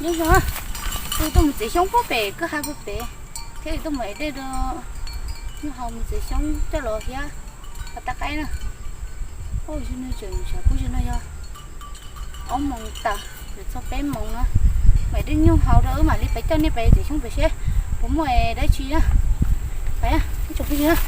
Nyob zoo, kuv tuaj mus txiav xyoob puag pem kwj ha puag pem, thiab kuv tuaj mus ev dej rau nyuj haus mus txiav xyoob coj los hiab, hav tag qaib na. Ua zoo no tseem tshav kub zoo no yog ob moos tawm yuav txog peb moos no, mus ev dej nyuj haus rau wb mam li pem coj nej pem txiav xyoob pem seb puas muaj dab tsi na. Pem, ib tsoom phooj ywg na.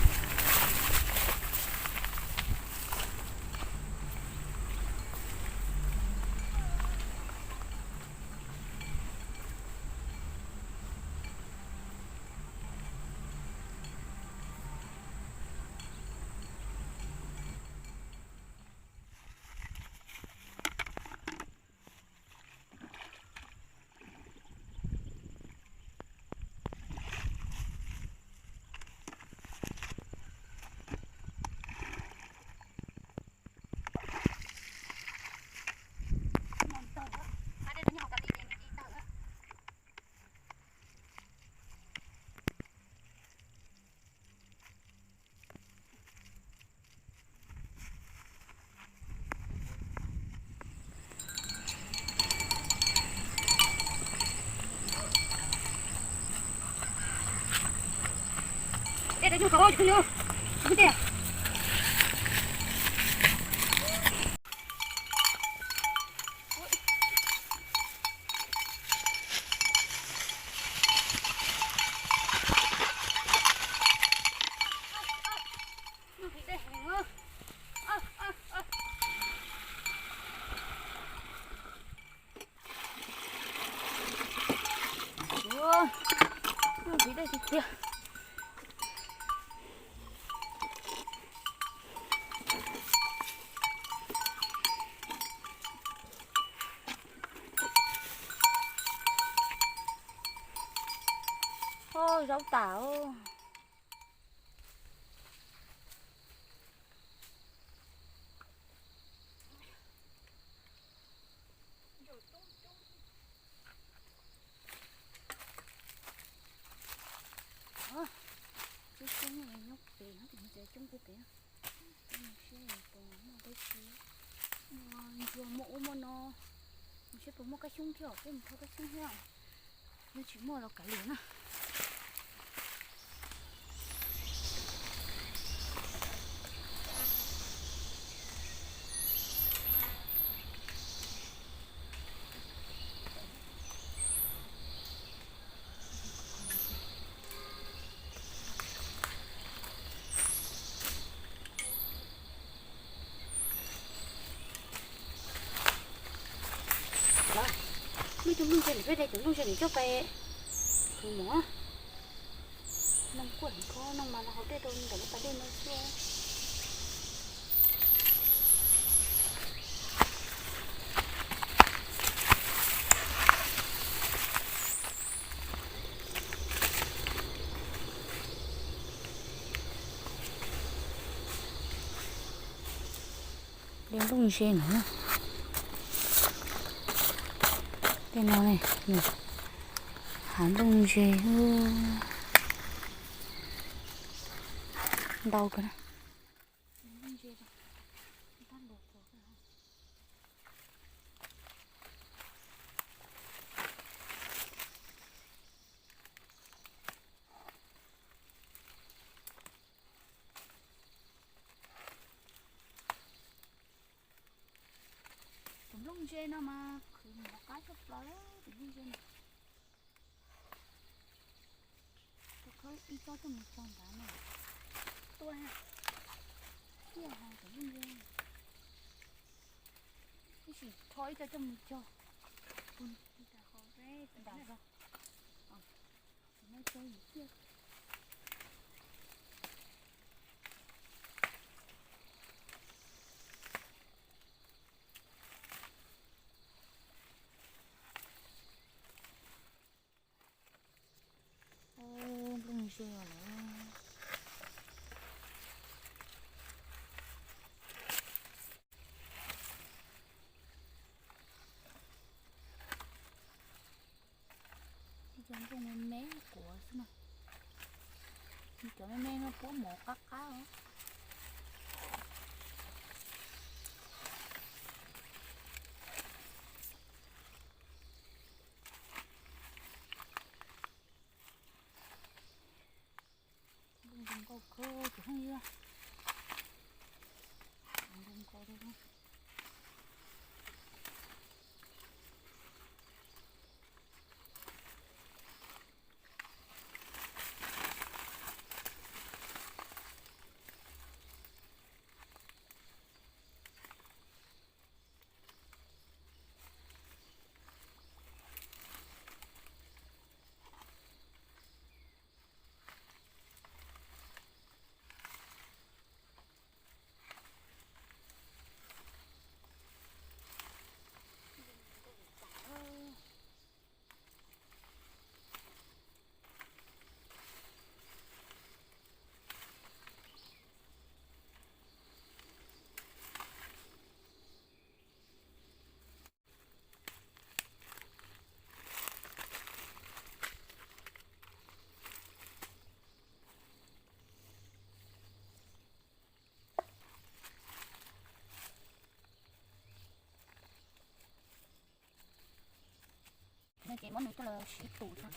Ua, nyuj nqis dej tiag tiag. Oj, zaub tas. Coob coob nyob pem no, coob pem. Mus saib puas muaj ub muaj no, mus saib puas muaj kab xyoob thiab, peb mus thov kab xyoob thiab. Yog tsis muaj los kav liam na. Muaj cov nplooj ntse, peb de cov nplooj ntse nim coj pais khwv mov. Noj kuaj kho noj mas los haus dej rau ntawm lub pas dej no xwb. De nplooj ntse no, tej no ne, hav nplooj ntse ntau kawg na. Tus nplooj ntse no mas khwv mov qab tshaj plaws, tus nplooj ntse no. Tus khaub ib tsob coj mus cog nrad no. Tuaj, tiaj hos tus nplooj ntse. Ib sim rho ib co coj mus cog. Nram zos. Tus no cog yim tiaj. Nplooj ntse lawm. Cov nplooj me me kuav xwb na. Cov me me no puab mov qab qab os. No ces muab nws coj los sib tus tso.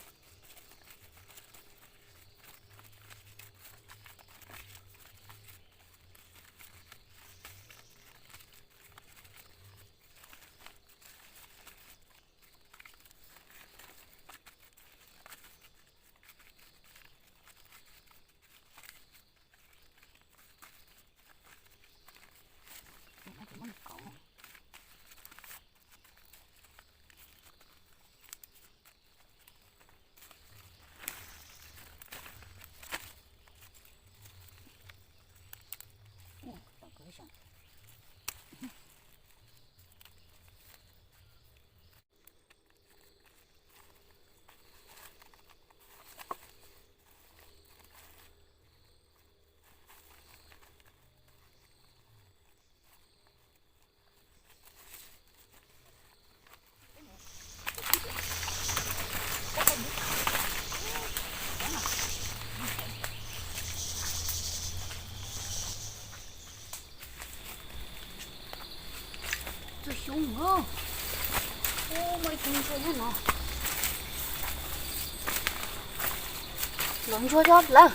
Txog xyoo, muaj ib tug ntsuag nyob no. Los ntsuag cov lawm.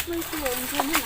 Muaj ib tug ntsuag nyob no.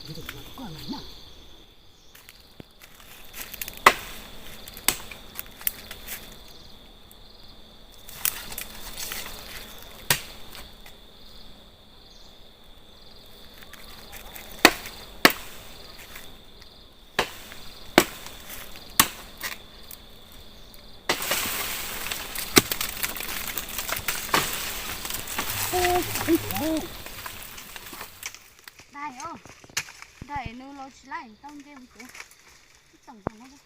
Dai os, dai nws los tsis laib tau nce mus tsev. Ib tsoom no.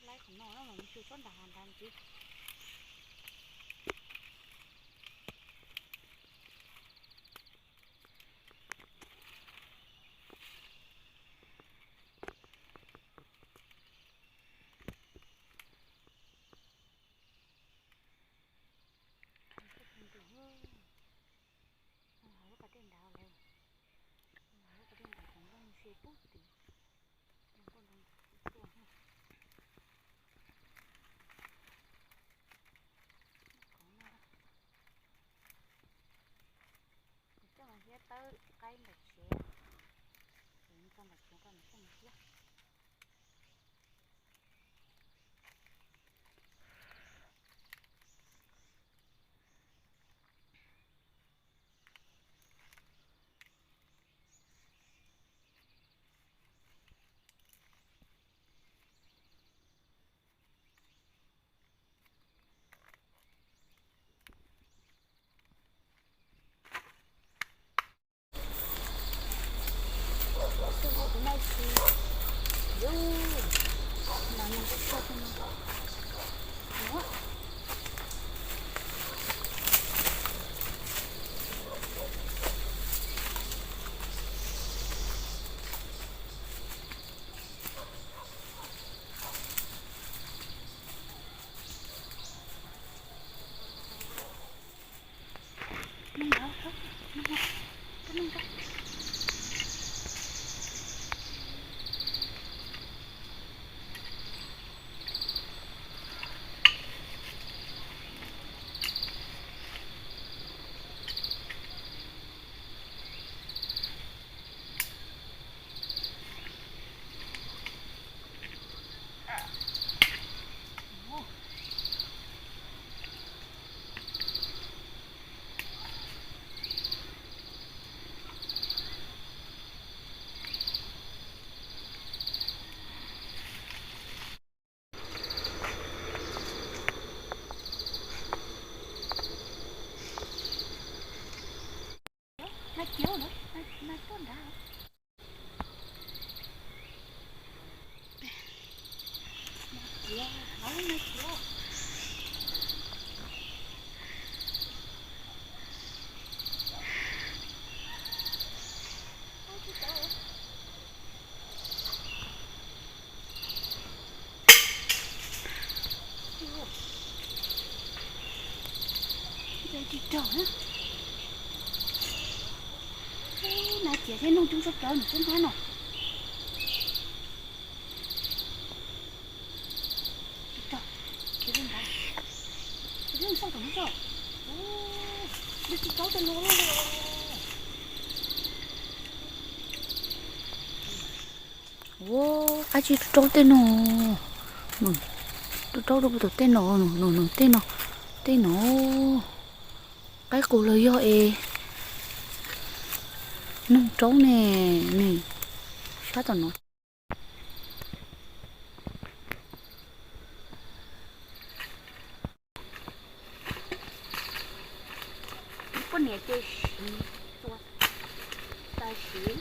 Laib qhov no na mas tsuas tsob nrag nrag xwb. Ub, tim, coj mus hiab tawb qaib ntawm tsev, tso ntawm tsev koj mus coj mus hiab. Tsis raug na. Nab ciav thiab noog coob tshaj plaws nws coob hnab no. Tsis raug, tsis raug ntawd, tsis raug ntawd, tsis raug tej no. Ua, ab tsi rau raug tej no, rau raug rau puag tom tej no, no no tej no, tej no, qaib qus los yog es noog raub ne, ne, sab tom no. Poj niam ces siv, tua, tua siv.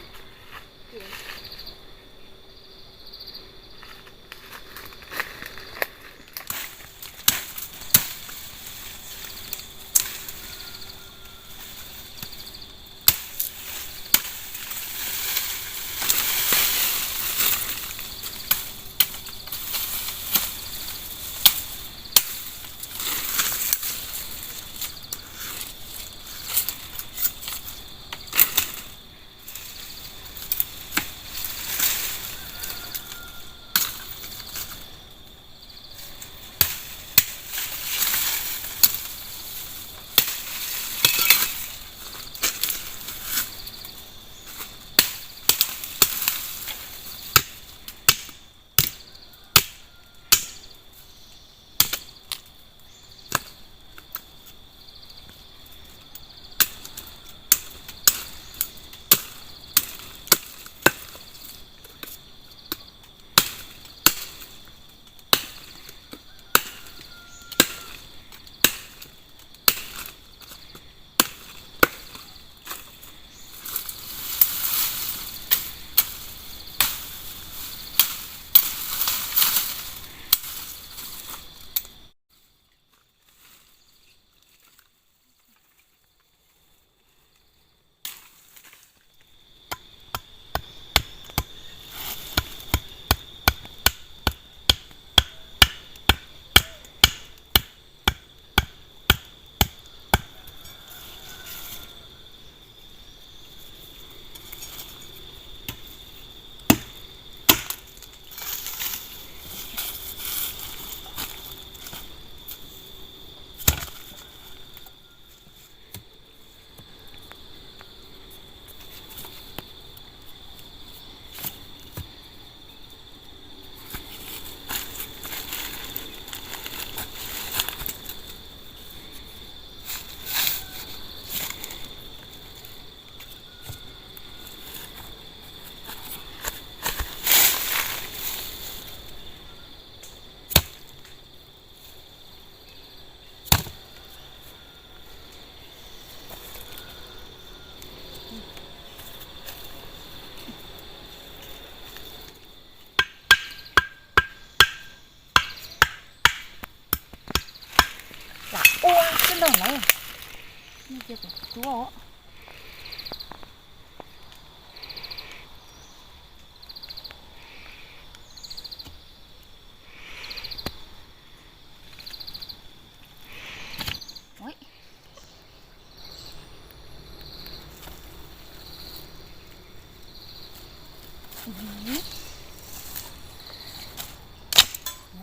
Tsuab.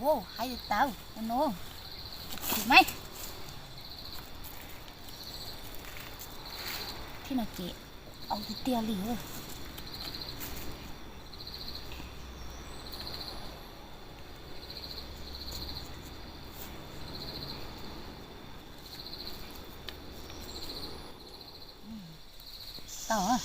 Wow, hais tau no. Chim mas. Thiab no ces au tiag tiag li. Tau.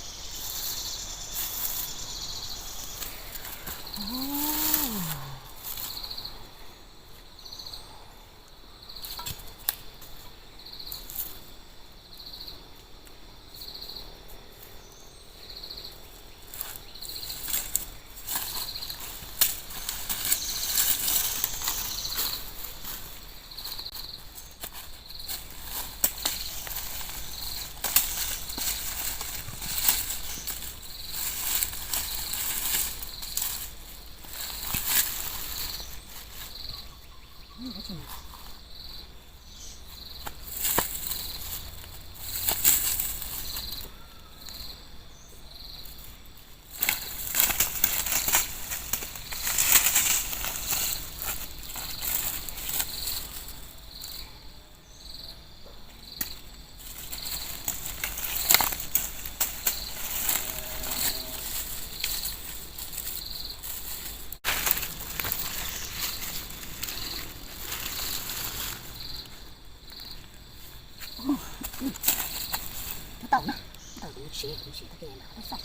Tau na, tau kuv tsev kuv tsev tag kis na, tau xoj.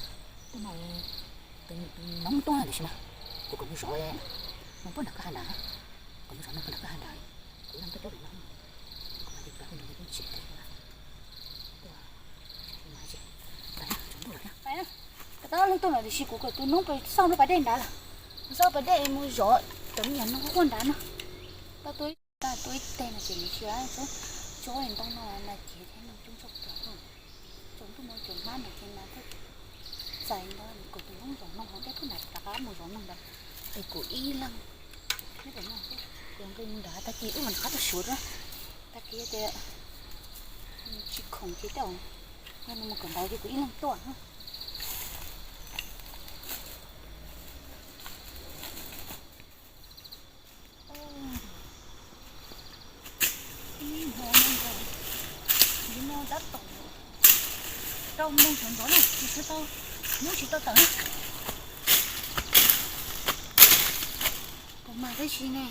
Tus no, tus noob tuaj na, tiam sis mas kuv kom nws zov, nws puag nram kwj ha nrad, kom nws zov nws puag nram kwj ha nrad, kuv yeej tuaj coob li no, kuv mam li pab nws tsev tag kis na. Tab leej tuaj lawm tiam sis kuv kom tus noob pem xauj lub pas dej nrad lawm, xauj pas dej mus zov cov me nyuam no quaj nrad no. Tau tua ib teg no ces nws tsis tsob ntoo no na ces thiab nws coob tshaj plaws. Tsaus ntuj no cov hmab no ces mas thiaj txais ntau, kom tus noob zov noog hauv dej tuaj nrad rov qab mus zov noog ntawd. Es kuv ib leeg nyob pem no, kuv nqis mus nrad tag kis wb mam rov qab tuaj suav dua. Tag kis tias tsis khoom ces tej zaum yog nws mus kawm ntawv ces kuv ib leeg tuaj. Ib hmo no nkaus, ib hmo tab tom rau moo sawv ntxov na, tsis tau, hnub tsis tau tawm na. Kuv mas tib si ne.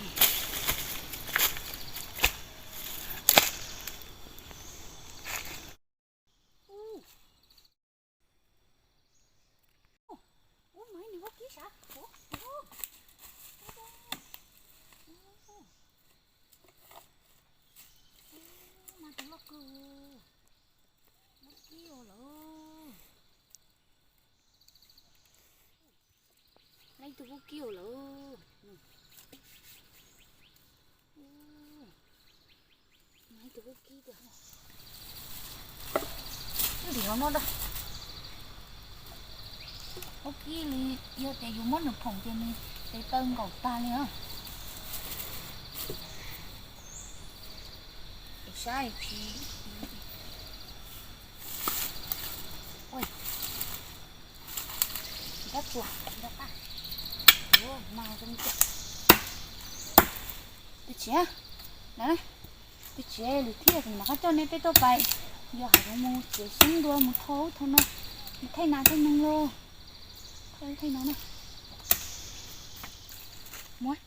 Ub, mas ib nws vaub kib sav. Ub, mas tus loj kawg. Vaub kib ua lawm. Leej twg vaub kib ua lawm. Ib tug vaub kib tiag. Ntim hauv no ntag. Vaub kib li, yog tias yus muab nws phoom ces nws tes taw nkaum tag li os. Saib tsis, ua, tsis tab tsuas, tsis tab qab. Ua mas zoo li cas. Twb tsis, na, twb tsis lwm thiab, kuv mam qab coj nej peb tuaj pais yos hav zoov mus txiav xyoob dua mus thau ub thau no, mus thaij nas thaij noog lauj. Thaij ub thaij no na. Mus.